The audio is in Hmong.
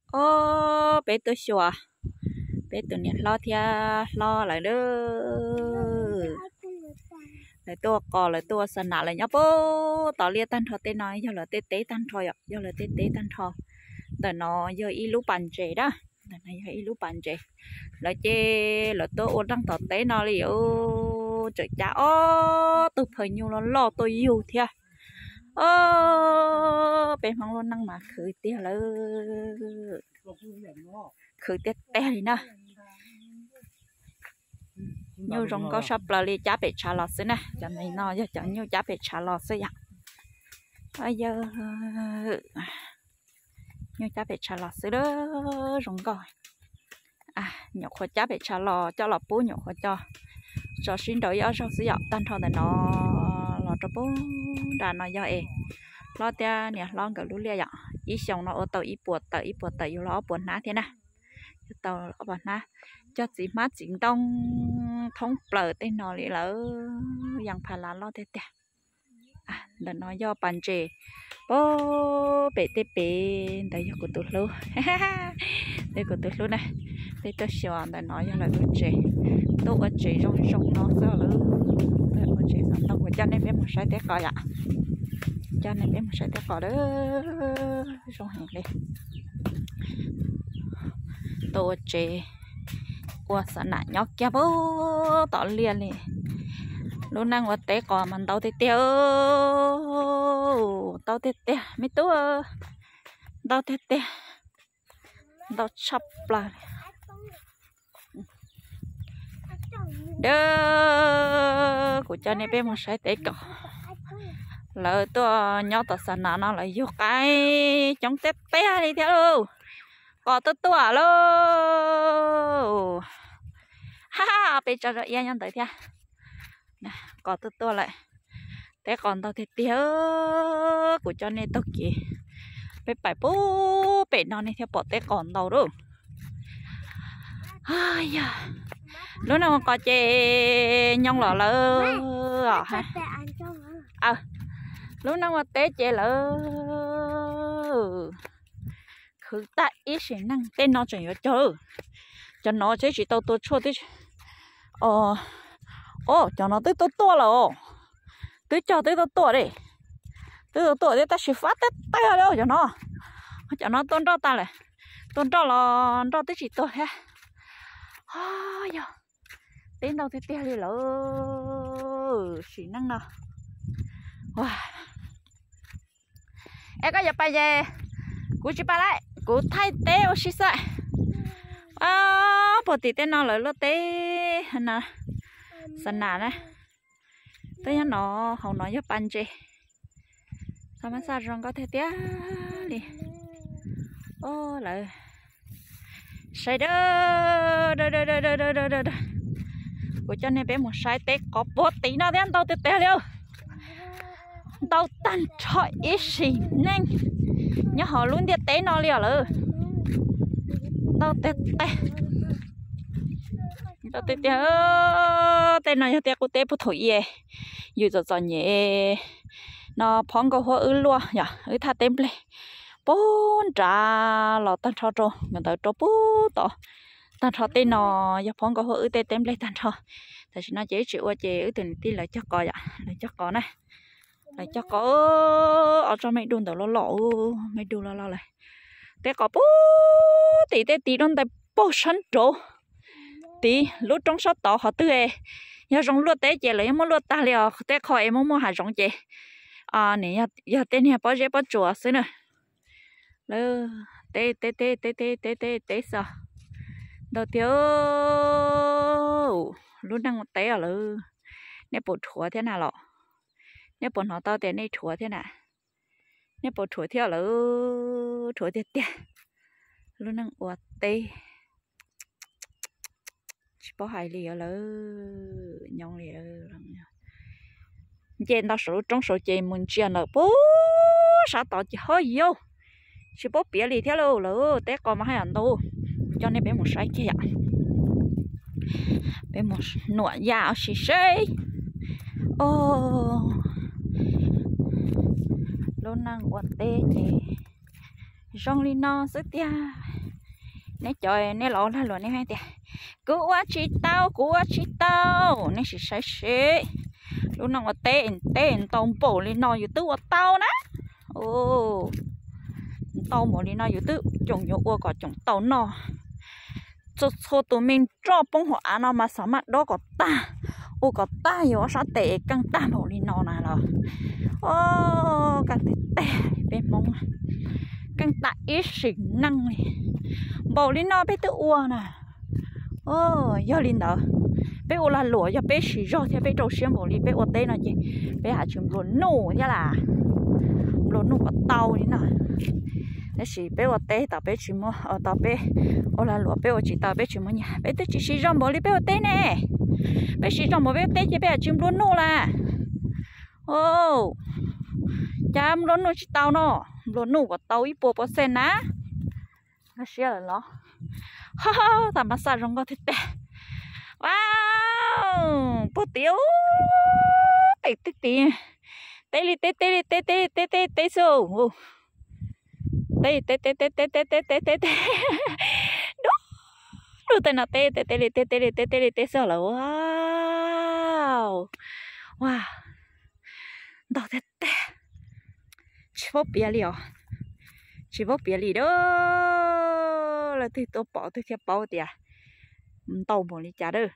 Ob, peb tuaj xyuas peb tus niam hlob thiab hlob lawv. Lawv tuaj ua qos, lawv tuaj ua xa nam, lawv nyob puag tom liaj tag nrho. Tej no yog lawv tej teb tag nrho yom, yog lawv tej teb tag nrho. Ntawm no yog ib lub pas ntses na, ntawm no yog ib lub pas ntses. Lawv ces lawv tuaj ua neej tom teb no li. Tseem cav ob tug phaws nyuj loj loj tuaj yug thiab. Ob, peb Hmoob lub neej mas khwv tiag lawm, khwv tiag tiag li na. Nyuj zoo nkauj sab plaws li, cab pem tshav los xwb na. Cov no yog cov nyuj cab pem tshav los xwb yom. Yog nyuj cab pem tshav los xwb, zoo nkauj. Nyuam qhuav cab pem tshav los coj los pub, nyuam qhuav coj tso sib nraud ib ob zaug xwb yom. Tag nrho ntawm no los rau puag nram no yog es hlob thiab niam hlob nkawd lub liaj yom. Ib xyoos no ua tau ib puas tawm, ib puas tawm, yug los ob puas hnab thiab na. Yug tau ob puas hnab, cog txiv hmab txiv ntoo thoob plaws tej no li lawm, yam pha la loj tiag tiag. Ntawm no yog pas ntses, puag pem tej pem ntawd yog kuv tus hlub. Tej kuv tus hlub na, peb tuaj xyuas ntawm no yog lawv tus tsev, tuaj ua tsev zoo zoo no xwb lawm. Ua tsev xov tooj, kuv coj nej peb mus saib teb qos yom. Coj nej peb mus saib teb qos lawm, zoo heev li. Tuaj ua tsev ua xa nam nyob kiag puag tom liaj li. Lub neej ua teb qos mas ntau tiag tiag, ntau tiag tiag me tub, ntau tiag tiag, ntau tshaj plaws. Dawb, kuv coj nej peb mus saib teb qos. Lawv tuaj nyob tom xa nam no lawv yug qaib coob tiag tiag li thiab lauj. Qos tuaj tuaj lauj. Ha, peb tso zog iab nyob ntawd thiab. Qos tuaj tuaj lawm. Teb qos ntau tiag tiag, kuv coj nej taug kev, peb pais puag pem no nej thiaj pom teb qos ntau lauj. Yog lub neej ua qos ces nyob los lawm. Lub neej ua teb ces lawm khwv tag ib sim neej. Tej no tseem yuav cog, cov no twb tsis tau tua tshuaj twb. Os, cov no twb tuaj tuaj lawm os. Twb cog twb tuaj tuaj li. Twb tuaj tuaj thiab tab sis fab teb tag li cov no. Cov no tua nroj tag lawm. Tua nroj los nroj twb tsis tuag thiab. Yog teb ntau tiag tiag li lawm sim neej no. Es koj yuav pais ces kuv tsis pais lawm, kuv thaij teb ua si xwb. Puag tim tej no lawv luaj teb na, xa nam na. Twb nyob no, hauv no yog pas ntses. Txhob mas xaj zoo nkauj tiag tiag li. Lawv saib dawb, kuv coj nej peb mus saib teb qos puag tim no thiab, ntau tiag tiag li. Ntau tag nrho ib sim neej nyob hauv lub ntiaj teb no li os lawm. Ntau tiag tiag. Ntau tiag tiag. Tej no yog tej qub teb puag thaum i yus txom txom nyem no, phob nkauj huab wb luaj yom, wb thaj teb nplej puag nrad los tag nrho rau ntawd rau puag tod. Tag nrho tej no yog phob nkauj huab wb tej teb nplej tag nrho. Tam sim no ces wb tsis ua ces wb tus niam tij lawv cog qos yom, lawv cog qos na. Lawv cog qos, ob tsob me dub ntawd loj loj, me dub loj loj lawm. Teb qos puag tim tej tid dub ntais puag sab nraud. Tid lub roob sab tod qhov twg yog zoo luaj teb ces lawv yeej muab luaj tag li os. Tej qhov es muaj muaj hav zoov ces nws yog tej niag pob zeb pob tsuas xwb na. Lawv teb teb teb teb teb teb teb teb xwb. Ntau tiag. Lub neej ua teb os lawm. Nej puas dhuav thiab na los? Nej puas hnov tau tias nej dhuav thiab na? Nej puas dhuav thiab lawm? Dhuav tiag tiag. Lub neej ua teb tsis paub hais li os lawm, nyob li. Nce ntau saum lub roob saud ces mus ntsia ntawm puag sab tod ces ho yau, tsis paub piav li thiab lauj. Lawv teb qos mas haj yam ntau. Coj nej peb mus saib kiag yom. Peb mus nuam yaj ua si seb. Lub neej ua teb ces Zoo li no xwb tiag. Neb cov neb los ua lag luam nej hais tias, kuv ua tsis tau, kuv ua tsis tau. Nej sim saib seb, lub no ua teb, teb ntau npaum li no yus twb ua tau na. Ntau npaum li no yus twb coom yuav ua kom coom tau noj. Txhua txhua tus me roj poob hauv av no mas xav maj dob kom tag, ua kom tag yus ob sab tes keej tag npaum li no na los. Keej tiag tiag peb Hmoob, keej tas ib sim neej li. Npaum li no peb twb ua na. Yog li ntawd, peb ua lag luam yog peb siv zog thiab peb rau siab npaum li peb ua teb no ces peb haj tsis nplua nuj thiab las. Nplua nuj kom tau li no. Tab sis peb ua teb tau peb tsis muaj, tau peb ua lag luam peb ua tsis tau peb tsis muaj nyiaj, peb twb tsis siv zog npaum li peb ua teb ne. Peb siv zog npaum peb ua teb ces peb haj tsis nplua nuj las. Cas nplua nuj tsis tau no, nplua nuj kom tau ib puas percent na. Nkag siab lawm los. Ho, tas mas xaj zoo nkauj tiag tiag. Wow, puag tid, tes teb tid, teb li teb, teb li teb, teb li teb, teb li teb xwb. Teb li teb, teb teb teb teb teb teb teb teb. Dub, dub tej no teb teb, teb li teb, teb li teb, teb li teb xwb lawm. Wow, ntau tiag tiag. Tsis paub piav li os. Tsis paub piav li a. Leej twg tuaj pom twg thiaj paub tias ntau npaum li cas a.